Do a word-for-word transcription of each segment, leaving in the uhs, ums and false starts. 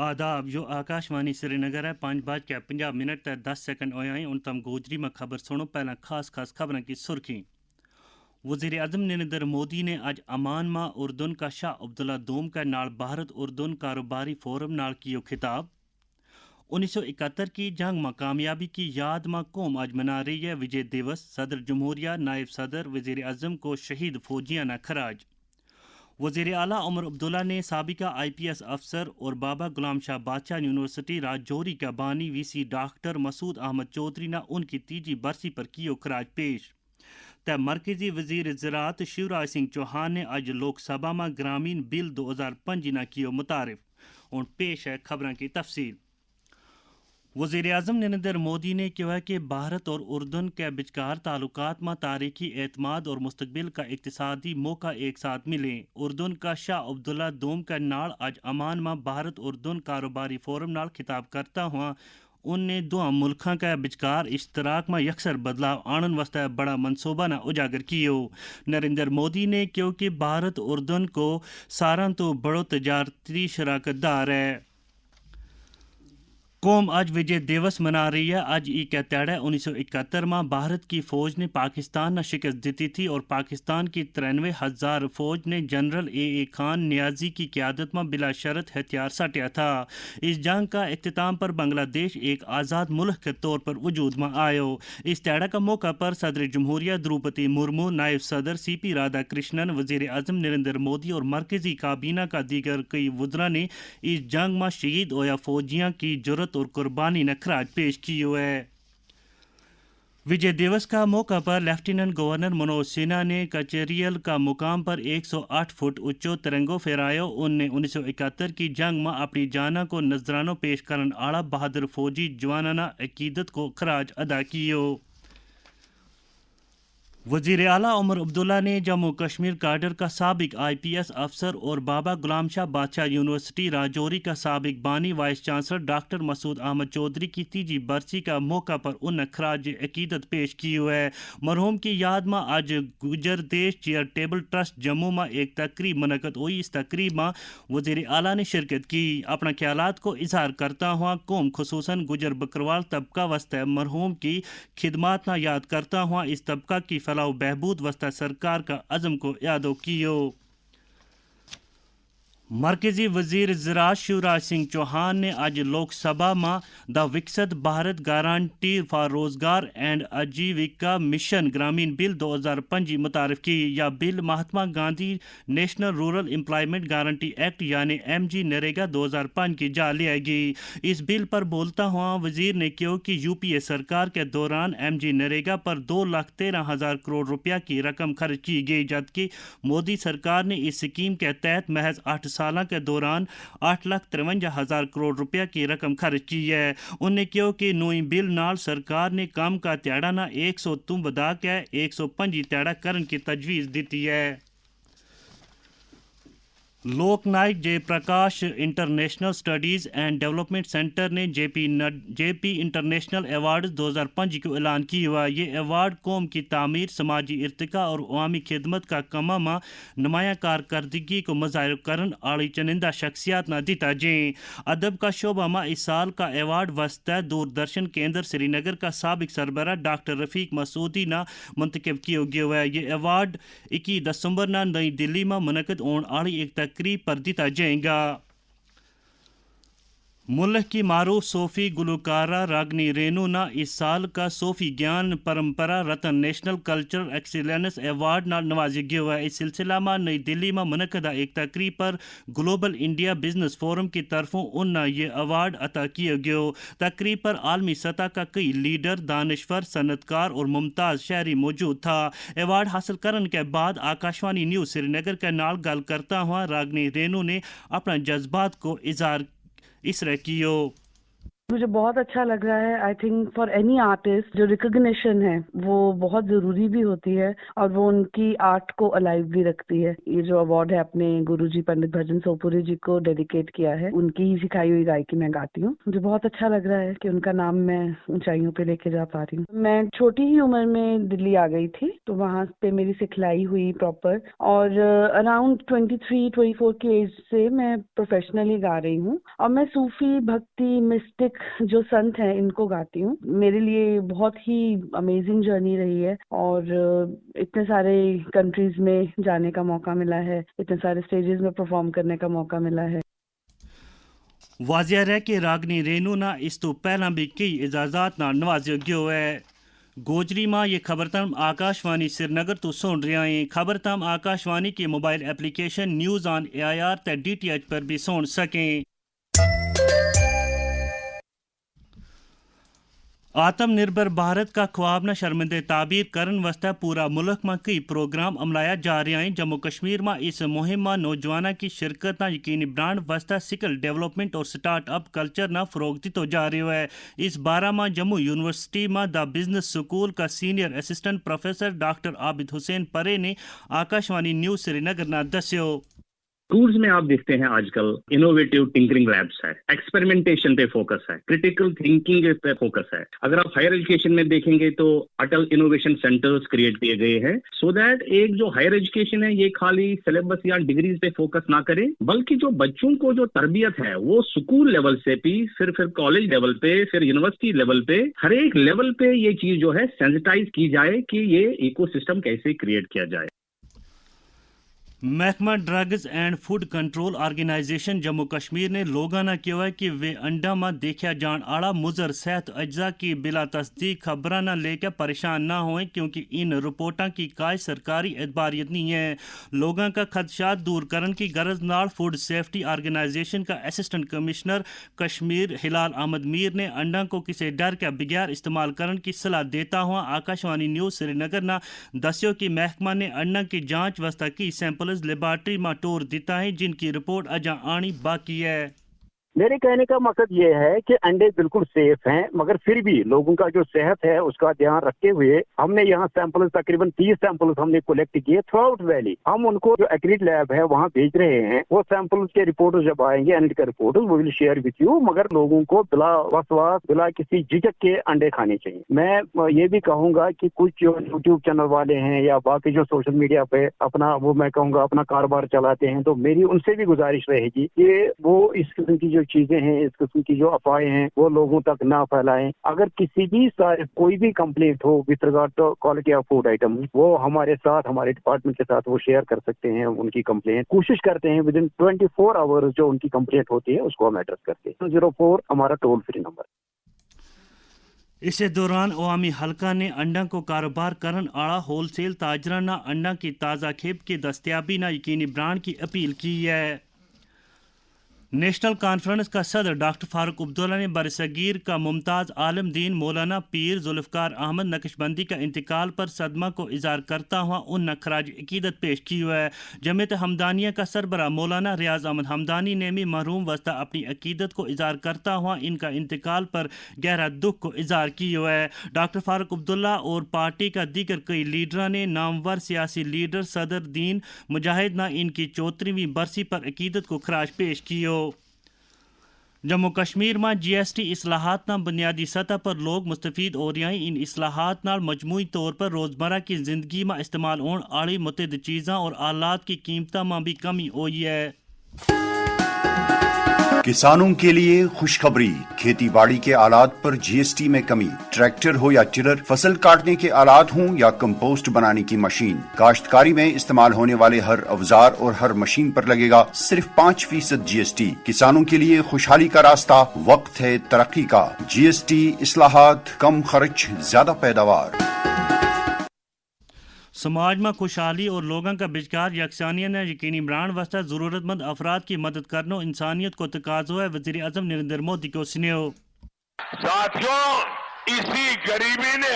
آداب، یوہ آکاشوانی سری نگر ہے۔ پنج بج کے پنجاہ منٹ تے دس سیکنڈ ہویا ہیں۔ ان تم گوجری ما خبر سنو، پہلاں خاص خاص خبراں کی سرخی۔ وزیر اعظم نریندر مودی نے اج عمان ما اردن کا شاہ عبداللہ دوم کے نال بھارت اردن کاروباری فورم نال کیو خطاب۔ انیس سو اکہتر کی جنگ ما کامیابی کی یاد ما قوم اج منا رہی ہے وجے دیوس۔ صدر جمہوریہ، نائب صدر، وزیر اعظم کو شہید فوجیاں نا خراج۔ وزیر اعلیٰ عمر عبداللہ نے سابقہ آئی پی ایس افسر اور بابا غلام شاہ بادشاہ یونیورسٹی راجوری کا بانی وی سی ڈاکٹر مسعود احمد چوہدری نا ان کی تیجی برسی پر کیو خراج پیش۔ تے مرکزی وزیر زراعت شیوراج سنگھ چوہان نے اج لوک سبھا ما گرامین بل دو ہزار پنجی نا کیو متعارف۔ ہن پیش ہے خبراں کی تفصیل۔ وزیر اعظم نریندر مودی نے کہیو ہے کہ بھارت اور اردن کے بچکار تعلقات ما تاریخی اعتماد اور مستقبل کا اقتصادی موقع ایک ساتھ ملیں۔ اردن کا شاہ عبداللہ دوم کے نال اج عمان ما بھارت اردن کاروباری فورم نال خطاب کرتا ہوا ان نے دواں ملکاں کے بچکار اشتراک ما یکسر بدلاؤ آنن واسطے بڑا منصوبہ نا اجاگر کیو۔ نریندر مودی نے کہیو کہ بھارت اردن کو ساراں تو بڑو تجارتی شراکت دار ہے۔ قوم اج وجے دیوس منا رہی ہے۔ اج ای کے تیڑے انیس سو اکہتر ما بھارت کی فوج نے پاکستان نا شکست دیتی تھی اور پاکستان کی ترینوے ہزار فوج نے جنرل اے اے خان نیازی کی قیادت ما بلا شرط ہتھیار سٹیا تھا۔ اس جنگ کا اختتام پر بنگلہ دیش ایک آزاد ملک کے طور پر وجود ما آیو۔ اس تیڑا کا موقع پر صدر جمہوریہ دروپتی مرمو، نائب صدر سی پی رادھا کرشنن، وزیر اعظم نریندر مودی اور مرکزی کابینہ کا دیگر کئی وزراء نے اس جنگ ما شہید ہویا فوجیاں کی جرات اور قربانی نا خراج پیش کیو ہے۔ وجے دیوس کا موقع پر لیفٹیننٹ گورنر منوج سنہا نے کچریل کا مقام پر ایک سو آٹھ فٹ اچو ترنگو پھیرایو۔ ان نے انیس سو اکہتر کی جنگ ما اپنی جاناں کو نذرانو پیش کرن آڑا بہادر فوجی جواناں نا عقیدت کو خراج ادا کیو۔ وزیر اعلیٰ عمر عبداللہ نے جموں کشمیر کاڈر کا سابق آئی پی ایس افسر اور بابا غلام شاہ بادشاہ یونیورسٹی راجوری کا سابق بانی وائس چانسلر ڈاکٹر مسعود احمد چوہدری کی تیجی برسی کا موقع پر ان خراج عقیدت پیش کیو ہے۔ مرحوم کی یاد ما اج گجر دیش چیئر ٹیبل ٹرسٹ جموں ما ایک تقریب منعقد ہوئی۔ اس تقریب ما وزیر اعلیٰ نے شرکت کی۔ اپنا خیالات کو اظہار کرتا ہوا قوم خصوصاً گجر بکروال طبقہ واسطے مرحوم کی خدمات نا یاد کرتا ہوا اس طبقہ کی فلاح و بہبود واسطے سرکار کا عزم کو یادو کیو۔ مرکزی وزیر زراعت شیوراج سنگھ چوہان نے اج لوک سبھا ما دا وکست بھارت گارنٹی فار روزگار اینڈ اجیوکا مشن گرامین بل دو ہزار پنجی متعارف کی۔ یا بل مہاتما گاندھی نیشنل رورل امپلائمنٹ گارنٹی ایکٹ یعنی ایم جی نریگا دو ہزار پنج کی جا لے آئے گی۔ اس بل پر بولتا ہوا وزیر نے کہیو کہ یو پی اے سرکار کے دوران ایم جی نریگا پر دو لاکھ تیرہ ہزار کروڑ روپیہ کی رقم خرچ کی گئی، جبکہ مودی سرکار نے اس سکیم کے تحت محض آٹھ سالاں کے دوران آٹھ لاکھ ترونجا ہزار کروڑ روپیہ کی رقم خرچ کی ہے۔ ان نے کہیو کہ نوئی بل نال سرکار نے کم کا تیاڑا نا ایک سو تم ودا کے ایک سو پنجی تیاڑا کرن کی تجویز دیتی ہے۔ لوک نائک جے پرکاش انٹرنیشنل سٹڈیز اینڈ ڈیولپمنٹ سینٹر نے جے پی نڈ جے پی انٹرنیشنل ایوارڈ دو ہزار پنج کو اعلان کیو ہے۔ یہ ایوارڈ قوم کی تعمیر، سماجی ارتقا اور عوامی خدمت کا کماں ما نمایاں کارکردگی کو مظاہر کرن آڑی چنندہ شخصیات نا دیتا جیں۔ ادب کا شعبہ ما اس سال کا ایوارڈ واسطے دوردرشن کیندر سری نگر کا سابق سربراہ ڈاکٹر رفیق مسعودی نا منتخب کیو گیو ہے۔ یہ ایوارڈ اکی دسمبر نا نئی دہلی ما منعقد ہون آڑی ایک تقریب پر دیتا جائیں گا۔ ملک کی معروف صوفی گلوکارہ راگنی رینو نا اس سال کا صوفی گیان پرمپرا رتن نیشنل کلچرل ایکسیلنس ایوارڈ نال نوازی گیو ہے۔ اس سلسلہ ما نئی دہلی ما منعقدہ ایک تقریب پر گلوبل انڈیا بزنس فورم کی طرفوں ان نا یہ ایوارڈ عطا کیو گیو۔ تقریب پر عالمی سطح کا کئی لیڈر، دانشور، صنعت کار اور ممتاز شہری موجود تھا۔ ایوارڈ حاصل کرن کے بعد آکاشوانی نیوز سری نگر کے نال گل کرتا ہوا راگنی رینو نے اپنا جذبات کو اظہار اس رہ کیو۔ مجھے بہت اچھا لگ رہا ہے، آئی تھنک فار اینی آرٹسٹ جو ریکگنیشن ہے، وہ بہت ضروری بھی ہوتی ہے اور وہ ان کی آرٹ کو الائیو بھی رکھتی ہے۔ یہ جو ایوارڈ ہے اپنے گرو جی پنڈت بھجن سوپوری جی کو ڈیڈیکیٹ کیا ہے، ان کی ہی سکھائی ہوئی گائیکی میں گاتی ہوں۔ مجھے بہت اچھا لگ رہا ہے کہ ان کا نام میں اونچائیوں پہ لے کے جا پا رہی ہوں۔ میں چھوٹی ہی عمر میں دلی آ گئی تھی، تو وہاں پہ میری سکھلائی ہوئی پراپر، اور اراؤنڈ ٹوئنٹی تھری ٹوئنٹی فور کی ایج سے میں پروفیشنلی گا رہی ہوں۔ اور میں صوفی بھکتی مسٹک جو سنت ہیں، ان کو گاتی ہوں۔ میرے لیے بہت ہی امیزنگ جرنی رہی ہے، اور اتنے سارے کنٹریز میں جانے کا موقع ملا ہے، اتنے سارے اسٹیجز میں پرفارم کرنے کا موقع ملا ہے۔ واضح رہ کہ راگنی رینو نا اس تو پہلاں بھی کئی اعزازات نا نوازیو گیو ہے۔ گوجری ما یہ خبر تم آکاشوانی سرینگر تو سن رہیا ہیں۔ خبر تم آکاشوانی کے موبائل ایپلیکیشن نیوز آن اے آئی آر تے ڈی ٹی ایچ پر بھی سن سکیں۔ آتم نربھر بھارت کا خواب نا شرمندے تعبیر کرن واسطے پورا ملک ما کئی پروگرام عملایا جا رہیا ہیں۔ جموں کشمیر ما اس مہم ما نوجواناں کی شرکت نا یقینی برانڈ واسطے سکل ڈیولپمنٹ اور سٹارٹ اپ کلچر نا فروغ دیتو جا رہیو ہے۔ اس بارہ ما جموں یونیورسٹی ما دا بزنس سکول کا سینئر اسسٹنٹ پروفیسر ڈاکٹر عابد حسین پرے نے آکاشوانی نیوز سرینگر نا دسیو۔ ٹورز میں آپ دیکھتے ہیں آج کل انوویٹیو ٹنکرنگ لیبس ہے، ایکسپیریمنٹیشن پہ فوکس ہے، کریٹیکل تھنکنگ پہ فوکس ہے۔ اگر آپ ہائر ایجوکیشن میں دیکھیں گے تو اٹل انوویشن سینٹرز کریئیٹ کیے گئے ہیں، سو دیٹ ایک جو ہائر ایجوکیشن ہے یہ خالی سلیبس یا ڈگریز پہ فوکس نہ کرے، بلکہ جو بچوں کو جو تربیت ہے وہ سکول لیول سے بھی، پھر پھر کالج لیول پہ، پھر یونیورسٹی لیول پہ، ہر ایک لیول پہ یہ چیز جو ہے سینسٹائز کی جائے کہ یہ ایکو سسٹم کیسے کریئیٹ کیا جائے۔ محکمہ ڈرگز اینڈ فوڈ کنٹرول آرگنائزیشن جموں کشمیر نے لوگاں نا کہیو ہے کہ ویہ انڈا ما دیکھیا جان آڑا مضر صحت اجزا کی بلا تصدیق خبراں نا لے کے پریشان نہ ہوئیں، کیونکہ ان رپورٹاں کی کائے سرکاری اعتباریت نہیں ہے۔ لوگاں کا خدشات دور کرن کی غرض نال فوڈ سیفٹی آرگنائزیشن کا اسسٹنٹ کمشنر کشمیر ہلال احمد میر نے انڈاں کو کسے ڈر کے بغیر استعمال کرن کی صلاح دیتا ہوا آکاشوانی نیوز سرینگر نا دسیو کہ محکمہ نے انڈاں کی جانچ واسطے کی سیمپلز لیبارٹری ما ٹور دیتا ہے، جن کی رپورٹ اجاں آنی باقی ہے۔ میرے کہنے کا مقصد یہ ہے کہ انڈے بالکل سیف ہیں، مگر پھر بھی لوگوں کا جو صحت ہے اس کا دھیان رکھتے ہوئے ہم نے یہاں سیمپلز تقریبا تیس سیمپلز ہم نے کلیکٹ کیے تھرو آؤٹ ویلی۔ ہم ان کو جو ایکریٹ لیب ہے وہاں بھیج رہے ہیں، وہ سیمپلز کے رپورٹس جب آئیں گے اینڈ کے رپورٹس وی ول شیئر وتھ یو، مگر لوگوں کو بلا وسواس بلا کسی جھجک کے انڈے کھانے چاہیے۔ میں یہ بھی کہوں گا کہ کچھ جو یوٹیوب چینل والے ہیں یا باقی جو سوشل میڈیا پہ اپنا وہ میں کہوں گا اپنا کاروبار چلاتے ہیں، تو میری ان سے بھی گزارش رہے گی کہ وہ اس قسم کی جو چیزیں ہیں، اس قسم کی جو افواہیں ہیں، وہ لوگوں تک نہ پھیلائیں۔ اگر کسی بھی سا کوئی بھی کمپلینٹ ہو وتھ ریگارڈ ٹو کوالٹی آف فوڈ آئٹم، وہ ہمارے ساتھ ہمارے ڈپارٹمنٹ کے ساتھ وہ شیئر کر سکتے ہیں ان کی کمپلینٹ۔ کوشش کرتے ہیں ودن ٹوئنٹی فور آورز جو ان کی کمپلینٹ ہوتی ہے اس کو ہم ایڈریس کرتے ہیں۔ زیرو فور ہمارا ٹول فری نمبر۔ اسے دوران عوامی حلقہ نے انڈاں کو کاروبار کرن آڑا ہول سیل تاجراں نا انڈاں کی تازہ کھیپ کی دستیابی نا یقینی برانڈ کی اپیل کی ہے۔ نیشنل کانفرنس کا صدر ڈاکٹر فاروق عبداللہ نے برصغیر کا ممتاز عالم دین مولانا پیر ذوالفقار احمد نقشبندی کا انتقال پر صدمہ کو اظہار کرتا ہوا ان نا خراج عقیدت پیش کیو ہے۔ جمعیت ہمدانیہ کا سربراہ مولانا ریاض احمد ہمدانی نے بھی محروم واسطہ اپنی عقیدت کو اظہار کرتا ہوا ان کا انتقال پر گہرا دکھ کو اظہار کیو ہے۔ ڈاکٹر فاروق عبداللہ اور پارٹی کا دیگر کئی لیڈراں نے نامور سیاسی لیڈر صدر دین مجاہد نا ان کی چوتریویں برسی پر عقیدت کو خراج پیش کیو۔ جموں کشمیر ما جی ایس ٹی اصلاحات نا بنیادی سطح پر لوگ مستفید ہو رہیا ہیں۔ ان اصلاحات نال مجموعی طور پر روزمرہ کی زندگی ما استعمال ہون آڑی متعدد چیزاں اور آلات کی قیمتاں ما بھی کمی ہوئی ہے۔ کسانوں کے لیے خوشخبری، کھیتی باڑی کے آلات پر جی ایس ٹی میں کمی، ٹریکٹر ہو یا ٹرر، فصل کاٹنے کے آلات ہوں یا کمپوسٹ بنانے کی مشین، کاشتکاری میں استعمال ہونے والے ہر اوزار اور ہر مشین پر لگے گا صرف پانچ فیصد جی ایس ٹی۔ کسانوں کے لیے خوشحالی کا راستہ، وقت ہے ترقی کا۔ جی ایس ٹی اصلاحات، کم خرچ، زیادہ پیداوار۔ سماج ما خوشحالی اور لوگاں کا بچکار یکسانیاں نا یقینی برانڈ واسطہ ضرورت مند افراد کی مدد کرنو انسانیت کو تقاضو ہے، وزیر اعظم نریندر مودی کو سنیو۔ ساتھیوں، اسی غریبی نے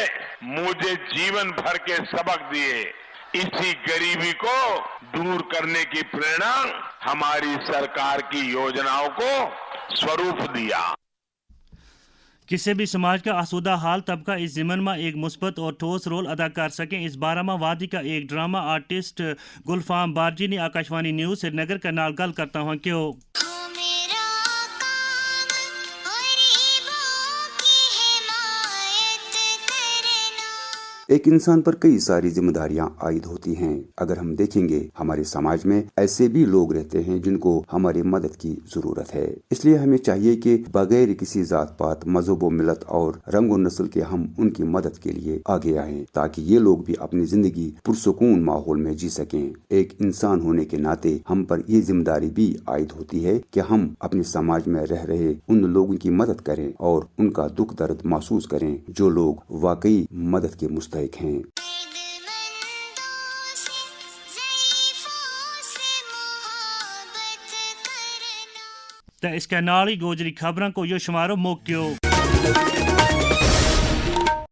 مجھے جیون بھر کے سبق دیے۔ اسی غریبی کو دور کرنے کی پریرنا ہماری سرکار کی یوجناؤں کو سوروپ دیا۔ کسے بھی سماج کا آسودہ حال طبقہ اس ضمن ما ایک مثبت اور ٹھوس رول ادا کر سکیں، اس بارہ ما وادی کا ایک ڈرامہ آرٹسٹ گلفام بارجی نے آکاشوانی نیوز سری نگر کا نال گل کرتا ہوا کہیو۔ ایک انسان پر کئی ساری ذمہ داریاں عائد ہوتی ہیں۔ اگر ہم دیکھیں گے، ہمارے سماج میں ایسے بھی لوگ رہتے ہیں جن کو ہماری مدد کی ضرورت ہے۔ اس لیے ہمیں چاہیے کہ بغیر کسی ذات پات، مذہب و ملت اور رنگ و نسل کے ہم ان کی مدد کے لیے آگے آئیں، تاکہ یہ لوگ بھی اپنی زندگی پرسکون ماحول میں جی سکیں۔ ایک انسان ہونے کے ناطے ہم پر یہ ذمہ داری بھی عائد ہوتی ہے کہ ہم اپنے سماج میں رہ رہے ان لوگوں کی مدد کریں اور ان کا دکھ درد محسوس کریں جو لوگ واقعی مدد کے مستحق ہیں۔ تے اس کے نال ہی گوجری خبراں کو یوہ شمارو موکیو۔